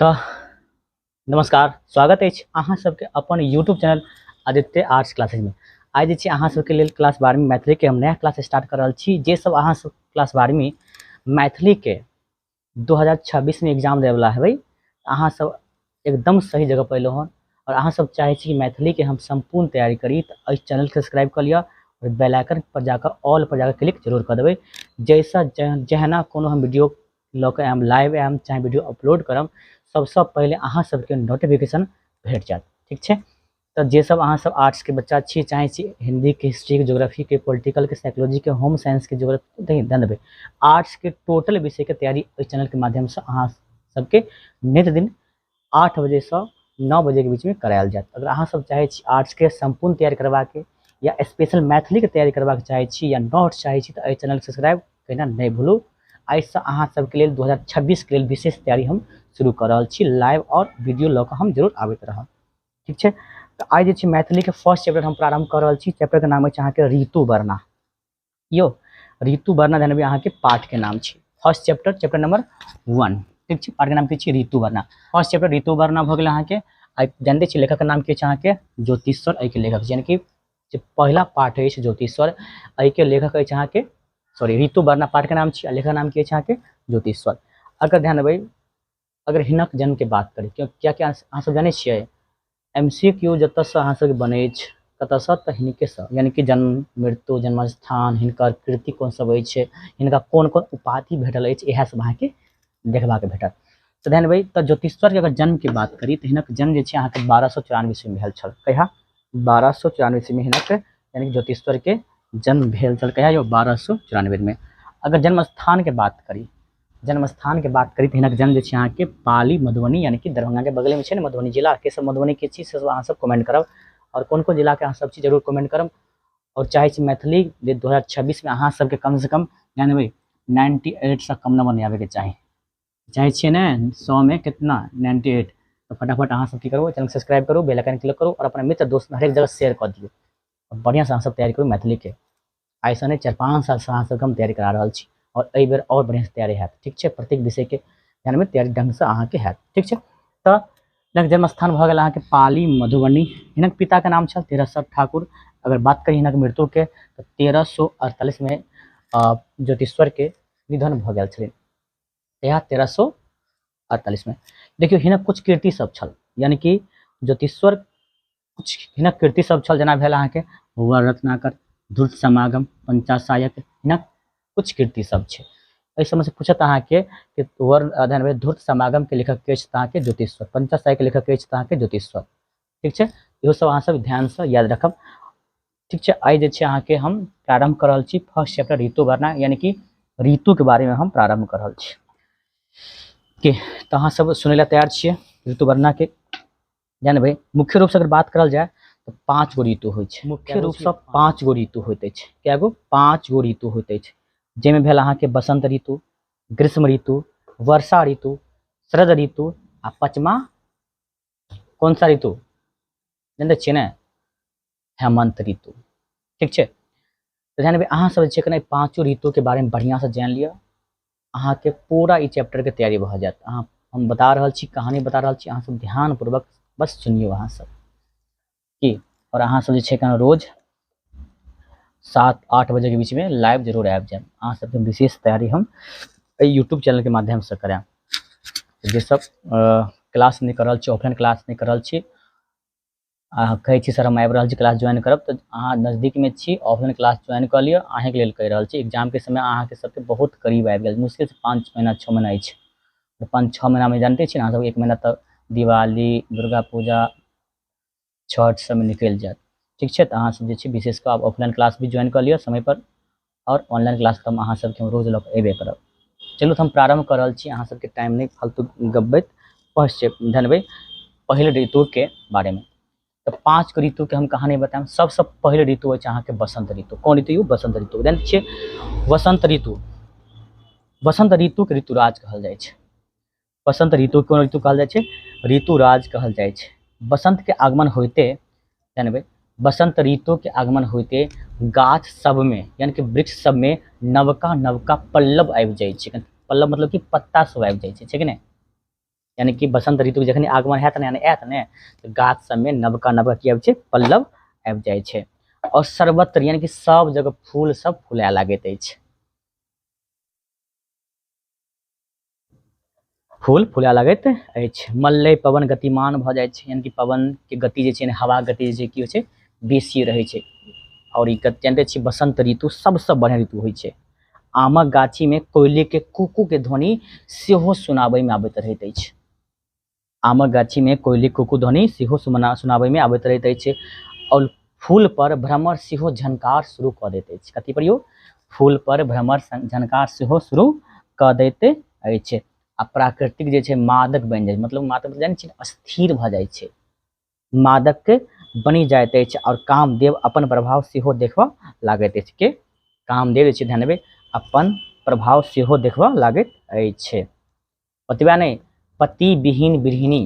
तऽ नमस्कार, स्वागत अछि अहाँ सबके अपन यूट्यूब चैनल आदित्य आर्ट्स क्लासेजमे। आइ जे छै अहाँ सबके लेल क्लास 12वीं मैथिलीके हम नया क्लास स्टार्ट कर रहल छी। जे सब अहाँ सब क्लास 12वीं मैथिलीके 2026 में एग्जाम देवला हेबै, अहाँ सब एकदम सही जगह पर एलहुँ हन। और अहाँ सब चाहै छी कि मैथिलीके हम सम्पूर्ण तैयारी करी तऽ एहि चैनलके सब्सक्राइब कऽ लिअ और बेल आइकन पर जाकऽ ऑल पर जाकऽ क्लिक जरूर कऽ देबै, जाहिसँ जहिना कोनो हम वीडियो लऽ कऽ आयब, लाइव आयब चाहे वीडियो अपलोड करब, सबसँ पहिले अहाँ सबके नोटिफिकेशन भेट जायत। ठीक छै? तऽ जे सब अहाँ सब आर्ट्सके बच्चा छी, चाहै छी हिन्दीके, हिस्ट्रीके, ज्योग्राफीके, पोलिटिकलके, साइकोलॉजीके, होम साइंसके, ज्योग्राफी, देखियौ ध्यान देबै, आर्ट्सके टोटल विषयके तैयारी एहि चैनलके माध्यमसँ अहाँ सबके नित दिन 8 बजेसँ 9 बजेके बीचमे करायल जायत। अगर अहाँ सब चाहै छी आर्ट्सके सम्पूर्ण तैयारी करबाके या स्पेशल मैथिलीके तैयारी करबाके चाहै छी या नोट्स चाहै छी तऽ एहि चैनलके सब्सक्राइब केना नहि भूलू। एहिसँ अहाँ सबके लेल 2026 के लेल विशेष तैयारी हम शुरू कऽ रहल छी। लाइव और वीडियो लऽ कऽ हम जरूर आबैत रहब। ठीक छै? तऽ आइ जे छै मैथिलीके फर्स्ट चैप्टर हम प्रारम्भ कऽ रहल छी। चैप्टरके नाम अछि अहाँके ऋतु वर्णा। यौ ऋतु वर्णा ध्यान देबै, अहाँके पाठके नाम छी। First chapter, chapter number 1। ठीक छै? पाठके नाम की छी? ऋतु वर्णा। फर्स्ट चैप्टर ऋतु वर्णा भऽ गेल अहाँके। आइ जानते छी लेखकके नाम की अछि अहाँके? ज्योतिश्वर एहिके लेखक, यानी कि जे पहिला पाठ अछि ज्योतिश्वर, एहिके लेखक अछि अहाँके, सॉरी, ऋतु वर्णा पाठके नाम छी आ लेखक नाम की अछि अहाँके? ज्योतिश्वर। अगर ध्यान देबै, अगर हिनक जन्मके बात करी, कियाकि अहाँ सब जानै छियै MCQ जतऽसँ अहाँ सबके बनै अछि कतऽसँ, तऽ हिनकेसँ, यानी कि जन्म, मृत्यु, जन्मस्थान, हिनकर कृति कोन सब अछि, हिनका कोन कोन उपाधि भेटल अछि, इएह सब अहाँके देखबाक भेटत। तऽ ध्यान देबै, तऽ ज्योतिश्वरके अगर जन्मके बात करी तऽ हिनक जन्म जे छै अहाँके 1294 ईस्वीमे भेल छल। कहिया? 1294 ईस्वीमे हिनक यानी कि ज्योतिश्वरके जन्म भेल छल। कहिया यौ? 1294 में। अगर जन्मस्थानके बात करी, जन्मस्थानके बात करी तऽ हिनक जन्म जे छै अहाँके पाली, मधुबनी, यानी कि दरभंगाके बगलेमे छै ने मधुबनी जिला। के सब मधुबनीके छी से सब अहाँ सब कमेंट करब, और कोन कोन जिलाके अहाँ सब छी जरूर कमेंट करब। और चाहै छी मैथिली जे 2026 में अहाँ सबके कम से कम ध्यान देबै 98 से कम नंबर नहि आबैके चाही। चाहै छियै ने 100 में कितना? 98। तऽ फटाफट अहाँ सब की करू, चैनल सब्सक्राइब करू, बेल आइकन क्लिक करू और अपना मित्र दोस्त हरेक जगह शेयर कऽ दियौ। बढ़िआँसँ अहाँ सब तैयारी करू मैथिलीके। आइसँ नहि, 4-5 सालसँ अहाँ सबके हम तैयारी करा रहल छी और एहि बेर और बढ़िआँसँ तैयारी हैत। ठीक छै? प्रत्येक विषयके ध्यानमे तैयारी ढङ्गसँ अहाँके हैत। ठीक छै? तऽ हिनक जन्मस्थान भऽ गेल अहाँके पाली, मधुबनी। हिनक पिताके नाम छल तेरह ठाकुर। अगर बात करी हिनक मृत्युके तऽ 1348 में ज्योतिश्वरके निधन भऽ गेल छलै। इएह 1348 में। देखियौ हिनक कुछ कृति सब छल, यानी कि ज्योतिश्वर कुछ हिनक कृति सब छल, जेना भेल अहाँके वर रत्नाकर, धूर्त समागम, पंचाशायक, हिनक कुछ कृति सब छै। एहि समय से पूछत अहाँके कि वर अध्ययन में धूर्त समागम के लेखक के अछि अहाँके ज्योतिश्वर, पंचाशायक के लेखक के अछि अहाँके ज्योतिश्वर। ठीक छै? इहो सब अहाँ सब ध्यान से याद रखब। ठीक छै? आइ जे छै अहाँके हम प्रारंभ कर रहल छी फर्स्ट चैप्टर ऋतु वर्णा, यानी कि ऋतु के बारे में हम प्रारंभ कर रहल छी। के तऽ अहाँ सब सुनै लए तैयार छियै ऋतु वर्णा के? जानबै मुख्य रूप से अगर बात करल जाय तऽ 5 गो ऋतु होइ छै। मुख्य रूप से 5 गो ऋतु होइत अछि। कए गो? 5 गो ऋतु होइत अछि, जाहिमे भेल अहाँके बसंत ऋतु, ग्रीष्म ऋतु, वर्षा ऋतु, शरद ऋतु आ पचमा कौन सा ऋतु जानते छियै ने? हेमंत ऋतु। ठीक छै? तऽ ध्यान देबै अहाँ सब जे छै कने पाँचो ऋतुके बारेमे बढ़िआँसँ जानि लिअ, अहाँके पूरा ई चैप्टरके तैयारी भऽ जायत। अहाँ हम बता रहल छी, कहानी बता रहल छी, अहाँ सब ध्यानपूर्वक बस सुनियौ अहाँ सब की। और अहाँ सब जे छै कने रोज 7-8 बजेके बीचमे लाइव जरूर आबि जायब। अहाँ सबके विशेष तैयारी हम एहि यूट्यूब चैनलके माध्यमसँ करायब। जे सब क्लास नहि कर रहल छी, ऑफलाइन क्लास नहि कर रहल छी, अहाँ कहै छी सर हम आबि रहल छी क्लास ज्वाइन करब, तऽ अहाँ नजदीकमे छी, ऑफलाइन क्लास ज्वाइन कऽ लिअ। अहीँके लेल कहि रहल छी, एग्जामके समय अहाँके सबके बहुत करीब आबि गेल, मुश्किलसँ 5 महीना 6 महीना अछि। 5-6 महीनामे जानते छी ने अहाँ सब, 1 महीना तऽ दिवाली, दुर्गा पूजा, छठ सबमे निकलि जायत। ठीक छै? तऽ अहाँ सब जे छै विशेष कऽ आब ऑफलाइन क्लास भी ज्वाइन कऽ लिअ समयपर, और ऑनलाइन क्लास तऽ हम अहाँ सबके हम रोज लऽ कऽ अयबे करब। चलू तऽ हम प्रारम्भ कऽ रहल छी, अहाँ सबके टाइम नहि फालतू गबबैत। फर्स्ट ध्यान देबै पहिल ऋतुके बारेमे। तऽ 5 गो ऋतुके हम कहानी बतायब। सबसँ पहिल ऋतु अछि अहाँके बसंत ऋतु। कोन ऋतु यौ? बसंत ऋतु। जानै छियै बसंत ऋतु, बसंत ऋतुके ऋतुराज कहल जाइ छै। बसंत ऋतु कोन ऋतु कहल जाइ छै? ऋतुराज कहल जाइ छै। बसंत के आगमन होइते जानबै, बसंत ऋतु के आगमन होइते गाछ सबमे यानी कि वृक्ष सबमे नवका नवका पल्लव आबि जाइ छै। पल्लव मतलब कि पत्ता सब आबि जाइ छै, छै कि नहि? यानी कि बसंत ऋतु जखन आगमन हैत ने, यानी आयत ने, तऽ गाछ सबमे नवका नवका की आबै छै? पल्लव आबि जाइ छै। आओर सर्वत्र यानी कि सब जगह फूल सब फुलाए लागैत अछि, फूल फुलाए लागैत अछि। मल्लय पवन गतिमान भऽ जाइ छै, यानी कि पवनके गति जे छै ने, हवा गति जे छै की होइ छै? बेसी रहै छै। आओर ई जानिते छी बसंत ऋतु सबसँ बढ़िआँ ऋतु होइ छै। आमक गाछीमे कोयलीके कुकू के ध्वनि सेहो सुनाबैमे आबैत रहैत अछि। आमक गाछीमे कोयली कुकू ध्वनि सेहो सुनाबैमे आबैत रहैत अछि। आओर फूल पर भ्रमर सेहो झनकार शुरू कऽ दैत अछि। कथी पर यौ? फूल पर भ्रमर झनकार सेहो शुरू कऽ दैत अछि। आ प्राकृतिक जे छै मादक बनि जाइ छै, मतलब मादक जानै छी, अस्थिर भऽ जाइ छै, मादक बनि जाइत अछि। आओर कामदेव अपन प्रभाव सेहो देखबऽ लागैत अछि। के कामदेव जे छै, ध्यान देबै, अपन प्रभाव सेहो देखबऽ लागैत अछि। ओतबे नहि, पति विहीन गृहिणी,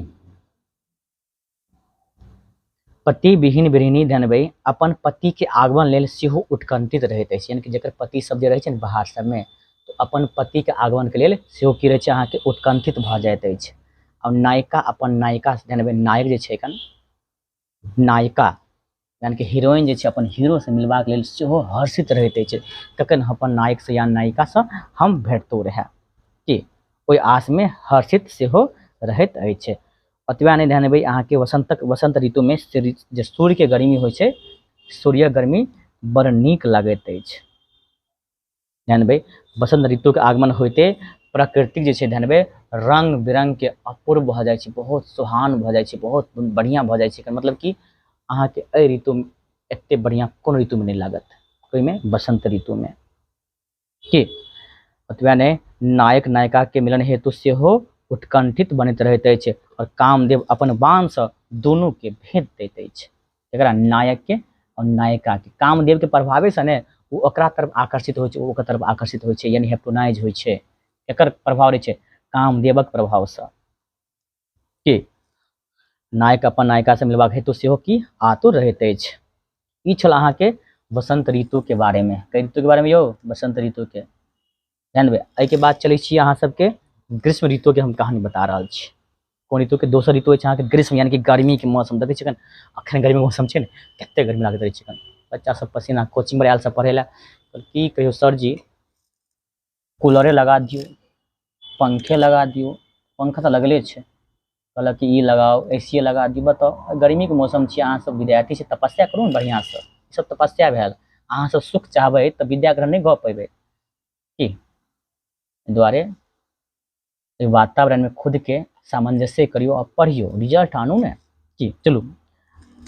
पति विहीन गृहिणी ध्यान देबै, अपन पतिके आगमन लेल सेहो उत्कंठित रहैत अछि। यानी कि जकर पति सब जे रहै छै ने बाहर सबमे, तऽ अपन पतिके आगमनके लेल सेहो की रहै छै अहाँके? उत्कंठित भऽ जाइत अछि। आओर नायिका अपन नायिका, ध्यान देबै, नायक जे छै एखन, नायिका यानी कि हीरोइन जे छै अपन हीरोसँ मिलबाक लेल सेहो हर्षित रहैत अछि, कखन अपन नायकसँ या नायिकासँ हम भेटतो रहए, की ओहि आसमे हर्षित सेहो रहैत अछि। ओतबे नहि, ध्यान देबै अहाँके, वसंत ऋतुमे जे सूर्यके गर्मी होइ छै, सूर्यक गर्मी बड़ नीक लगैत अछि। ध्यान देबै, बसंत ऋतुके आगमन होइते प्रकृतिक जे छै, ध्यान देबै, रंग बिरंगके अपूर्व भऽ जाइ छै, बहुत सुहान भऽ जाइ छै, बहुत बढ़िआँ भऽ जाइ छै। एकर मतलब कि अहाँके एहि ऋतु एते बढ़िआँ कोनो ऋतुमे नहि लागत, ओहिमे बसंत ऋतुमे। की ओतबे नहि, नायक नायिकाके मिलन हेतु सेहो उत्कंठित बनैत रहैत अछि। आओर कामदेव अपन बाणसँ दुनूके भेद दैत अछि, एकरा नायकके आओर नायिकाके। कामदेवके प्रभावेसँ ने ओ ओकरा तरफ आकर्षित होइ छै, ओ ओकर तरफ आकर्षित होइ छै, यानी हेप्टोनाइज होइ छै। एकर प्रभाव रहै छै कामदेवक प्रभावसँ की नायक अपन नायिकासँ मिलबाक हेतु सेहो की आतुर रहैत अछि। ई छल अहाँके बसंत ऋतुके बारेमे। कै ऋतुके बारेमे यौ? बसंत ऋतुके। ध्यान देबै, एहिके बाद चलै छी अहाँ सबके ग्रीष्म ऋतुके हम कहानी बता रहल छी। कोन ऋतुके? दोसर ऋतु अछि अहाँके ग्रीष्म, यानी कि गर्मीके मौसम। देखै छियै अखन गर्मीके मौसम छै ने, कते गर्मी लागैत रहै छै एखन। बच्चा सब पसीना, कोचिंग पर आयल सब पढ़ै लए, की कहियौ सर जी, कूलरे लगा दियौ, पंखे लगा दियौ। पंखा तऽ लगले छै, कहलक कि ई लगाउ, ए सी लगा दियौ। बताउ, गर्मीके मौसम छियै, अहाँ सब विद्यार्थी छी, तपस्या करू ने बढ़िआँसँ। ई सब तपस्या भेल। अहाँ सब सुख चाहबै तऽ विद्या ग्रहण नहि कऽ पेबै। की एहि दुआरे वातावरणमे खुदके सामंजस्य करियौ आ पढ़ियौ, रिजल्ट आनू ने। की चलू,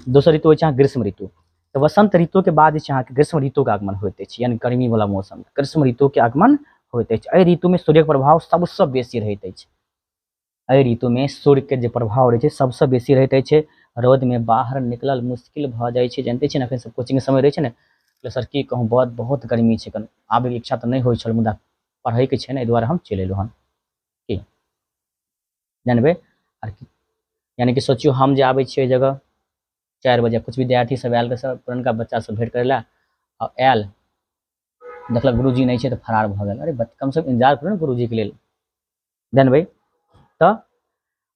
दोसर ऋतु होइ छै अहाँ ग्रीष्म ऋतु। तऽ वसंत ऋतुके बाद जे छै अहाँके ग्रीष्म ऋतुके आगमन होइत अछि, यानी गर्मीवला मौसम ग्रीष्म ऋतुके आगमन होइत अछि। एहि ऋतुमे सूर्यक प्रभाव सबसँ बेसी रहैत अछि। एहि ऋतुमे सूर्यके जे प्रभाव रहै छै सबसँ बेसी रहैत अछि। रौदमे बाहर निकलल मुश्किल भऽ जाइ छै। जानिते छियै ने, एखन सब कोचिंगके समय रहै छै ने, सर की कहूँ, बहुत बहुत गर्मी छै, एखन आबैके इच्छा तऽ नहि होइ छल, मुदा पढ़ैके छै ने, एहि दुआरे हम चलि एलहुँ हन। की जानबै आर की, यानी कि सोचियौ, हम जे आबै छियै एहि जगह 4 बजे, कुछ विद्यार्थी सब आयल सर, पुरनका बच्चा सब भेंट करै लए आ आयल, देखलक गुरुजी नहि छै तऽ फरार भऽ गेल। अरे कमसँ कम इन्तजार करू ने गुरुजीके लेल। जानबै तऽ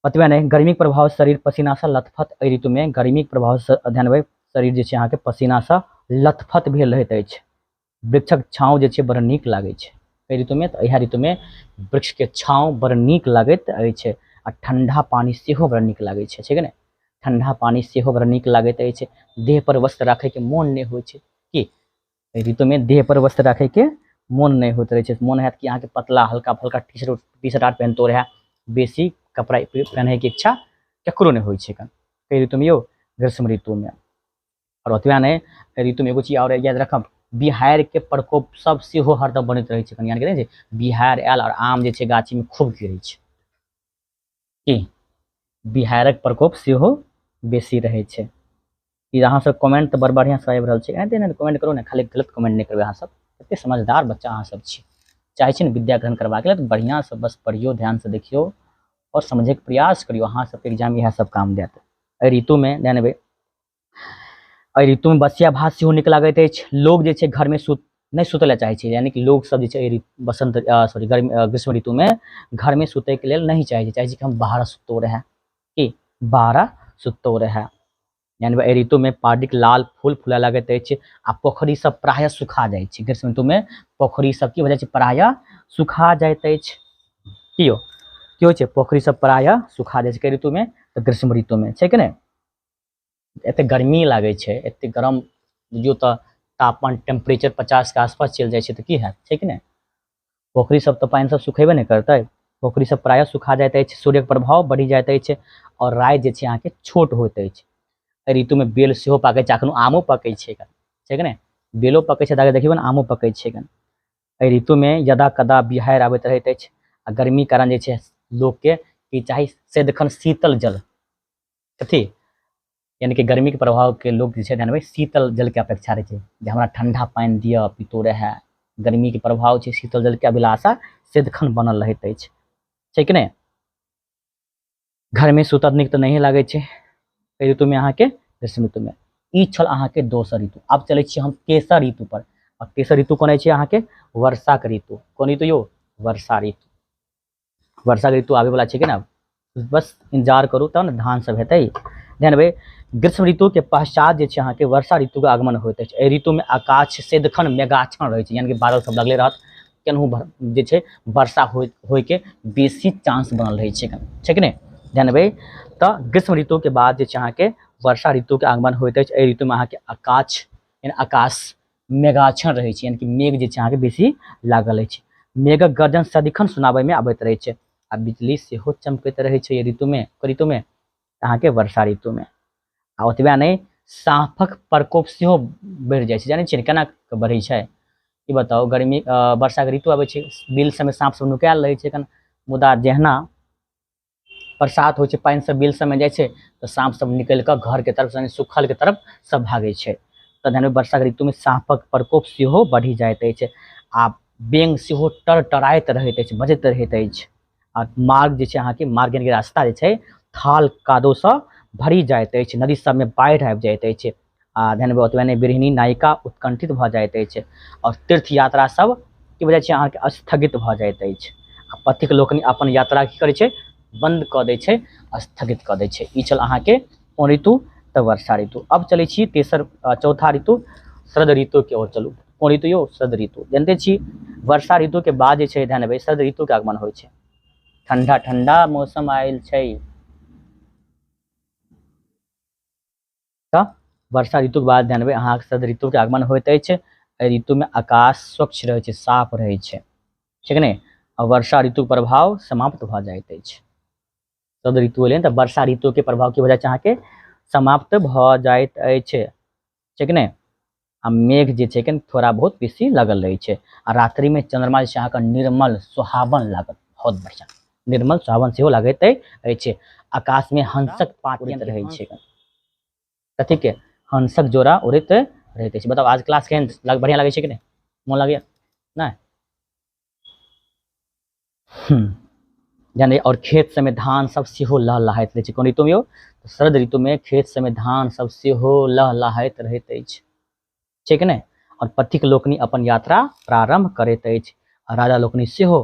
ओतबे नहि, गर्मीके प्रभाव शरीर पसीनासँ लथपथ। एहि ऋतुमे गर्मीके प्रभावसँ ध्यान देबै, शरीर जे छै अहाँके पसीनासँ लथपथ भेल रहैत अछि। वृक्षक छाँव जे छै बड़ नीक लागै छै एहि ऋतुमे। तऽ इएह ऋतुमे वृक्षके छाँव बड़ नीक लागैत अछि आ ठण्डा पानि सेहो बड़ नीक लागै छै, छै कि नहि? ठण्डा पानि सेहो बड़ नीक लागैत अछि। देह पर वस्त्र राखैके मोन नहि होइ छै। की एहि ऋतुमे देह पर वस्त्र राखैके मोन नहि होइत रहै छै। मोन हैत कि अहाँके पतला हल्का फल्का टी शर्ट आर पहिनतो रहए, बेसी कपड़ा पहिनैके इच्छा ककरो नहि होइ छै एहि ऋतुमे यौ, ग्रीष्म ऋतुमे। आओर ओतबे नहि, एहि ऋतुमे एगो चीज आओर याद रखब, बिहाड़िके प्रकोप सब सेहो हरदम बनैत रहै छै। यानि कि नहि छै, बिहाड़ि आयल आओर आम जे छै गाछीमे खूब गिरै छै। की बिहाड़िक प्रकोप सेहो बेसी रहै छै। ई अहाँ सब कमेंट तऽ बड़ बढ़िआँसँ आबि रहल छै, एनाहिते ने कमेंट करू ने, खाली गलत कमेंट नहि करबै। अहाँ सब कते समझदार बच्चा अहाँ सब छी, चाहै छी ने विद्या ग्रहण करबाक लेल, तऽ बढ़िआँसँ बस पढ़ियौ, ध्यानसँ देखियौ आओर समझैके प्रयास करियौ। अहाँ सबके एग्जाम इएह सब काम देत। एहि ऋतुमे ध्यान देबै, एहि ऋतुमे बसिया भात सेहो नीक लागैत अछि। लोग जे छै घरमे नहि सुतय लए चाहै छै, यानी कि लोक सब जे छै बसंत सॉरी गर्मी ग्रीष्म ऋतुमे घरमे सुतयके लेल नहि चाहै छै, चाहै छै कि हम बाहर सुतो रहए, कि बाहर सुतो रहए। यानी एहि ऋतुमे पाडीक लाल फूल फुलाय लागैत अछि आ पोखरि सब प्रायः सुखा जाइ छै। ग्रीष्म ऋतुमे पोखरि सब की भऽ जाइ छै? प्रायः सुखा जाइत अछि। की यौ की होइ छै? पोखरि सब प्रायः सुखा जाइ छै। के ऋतुमे? तऽ ग्रीष्म ऋतुमे, छै कि नहि? एते गर्मी लागै छै, एते गरम बुझियौ तऽ तापमान टेम्परेचर 50 के आसपास चलि जाइ छै, तऽ की हैत, छै कि नहि? पोखरि सब तऽ पानि सब सुखेबे नहि करतै। पोखरि सब प्रायः सुखा जाइत अछि, सूर्यके प्रभाव बढ़ि जाइत अछि आओर राति जे छै अहाँके छोट होइत अछि। एहि ऋतुमे बेल सेहो पाकै छै, एखनो आमो पकै छै, छै कि नहि? बेलो पकै छै, तऽ देखियौ ने आमो पकै छै। एहि ऋतुमे यदा कदा बिहाड़ि आबैत रहैत अछि आ गर्मी कारण जे छै लोकके की चाही? सदिखन शीतल जल। कथी? यानी कि गर्मीके प्रभावके लोक जे छै ध्यान शीतल जलके अपेक्षा रहै छै, जे हमरा ठंडा पानि दिअ पीतो रहए। गर्मीके प्रभाव छै, शीतल जलके अभिलाषा सदिखन बनल रहैत अछि, छै कि नहि? घरमे सुतब नीक तऽ नहिए लागै छै एहि ऋतुमे अहाँके, ग्रीष्म ऋतुमे। ई छल अहाँके दोसर ऋतु। आब चलै छी हम तेसर ऋतु पर। आ तेसर ऋतु कोन छै अहाँके? वर्षाके ऋतु। कोन ऋतु यौ? वर्षा ऋतु। वर्षाके ऋतु आबैवला छै कि ने? बस इंतजार करू तब ने धान सब हेतै। ध्यान देबै, ग्रीष्म ऋतुके पश्चात जे छै अहाँके वर्षा ऋतुके आगमन होइत अछि। एहि ऋतुमे आकाश सदिखन मेघाच्छन्न रहै छै, यानी कि बादल सब लगले रहत, केनहु जे छै वर्षा होइके बेसी चांस बनल रहै छै, छै कि नहि? ध्यान देबै, तऽ ग्रीष्म ऋतुके बाद जे छै अहाँके वर्षा ऋतुके आगमन होइत अछि। एहि ऋतुमे अहाँके आकाश यानी आकाश मेघाच्छन्न रहै छै, यानी कि मेघ जे छै अहाँके बेसी लागल अछि। मेघक गर्जन सदिखन सुनाबैमे आबैत रहै छै आ बिजली सेहो चमकैत रहै छै एहि ऋतुमे। ऋतुमे अहाँके वर्षा ऋतुमे। आ ओतबे नहि, साँपक प्रकोप सेहो बढ़ि जाइ छै। जानै छियै ने केना बढ़ै छै? ई बताउ, गर्मी वर्षाके ऋतु आबै छै, बिल सबमे साँप सब नुकायल रहै छै, मुदा जहिना बरसात होइ छै, पानि सब बिल सबमे जाइ छै, तऽ साँप सब निकलि कऽ घरके तरफ सुखलके तरफ सब भागै छै। तऽ ध्यान, वर्षाके ऋतुमे साँपक प्रकोप सेहो बढ़ि जाइत अछि आ बेंग सेहो टरटराइत रहैत अछि, बजैत रहैत अछि। आ मार्ग जे छै अहाँके, मार्ग यानी रास्ता जे छै थाल कादोसँ भरि जाइत अछि, नदी सबमे बाढ़ि आबि जाइत अछि। आ ध्यान देबै, ओतबे नहि, विरहिणी नायिका उत्कंठित भऽ जाइत अछि आओर तीर्थ यात्रा सब की भऽ जाइ छै अहाँके? स्थगित भऽ जाइत अछि। आ पथिक लोकनि अपन यात्रा की करै छै? बंद कऽ दै छै, स्थगित कऽ दै छै। ई छल अहाँके कोन ऋतु? तऽ वर्षा ऋतु। अब चलै छी तेसर चौथा ऋतु शरद ऋतु के ओर चलू। कोन ऋतु यौ? शरद ऋतु। जानते छी वर्षा ऋतु के बाद जे छै ध्यान देबै शरद ऋतु के आगमन होइ छै। ठंडा ठंडा मौसम आयल छै। तऽ वर्षा ऋतु के बाद ध्यान देबै अहाँके शरद ऋतु के आगमन होइत अछि। एहि ऋतु में आकाश स्वच्छ रहै छै, साफ रहै छै, ठीक ने? आ वर्षा ऋतु के प्रभाव समाप्त भऽ जाइत अछि। शरद ऋतु एलै तऽ वर्षा ऋतु के प्रभाव की भऽ जाइ छै अहाँके? समाप्त भऽ जाइत अछि, ठीक ने? आ मेघ जे छै थोड़ा बहुत बेसी लगल रहै छै। आ रात्रि में चंद्रमा जे छै अहाँके निर्मल सुहावन लागत, बहुत बढ़िया निर्मल सुहावन सेहो लागैत अछि। आकाश में हंसक पाँति रहै छै, कथी के? हंसक जोड़ा उड़ैत रहैत अछि। बताउ आज क्लास केहन बढ़िया लागै छै कि नहि? मोन लागैया नहि? यानी और खेत सबमे धान सब सेहो लहलहाइत रहै छै। कोन ऋतुमे यौ? शरद ऋतुमे खेत सबमे धान सब सेहो लहलहाइत रहैत अछि, ठीक ने? और पथिक लोकनि अपन यात्रा प्रारंभ करैत अछि आ राजा लोकनि सेहो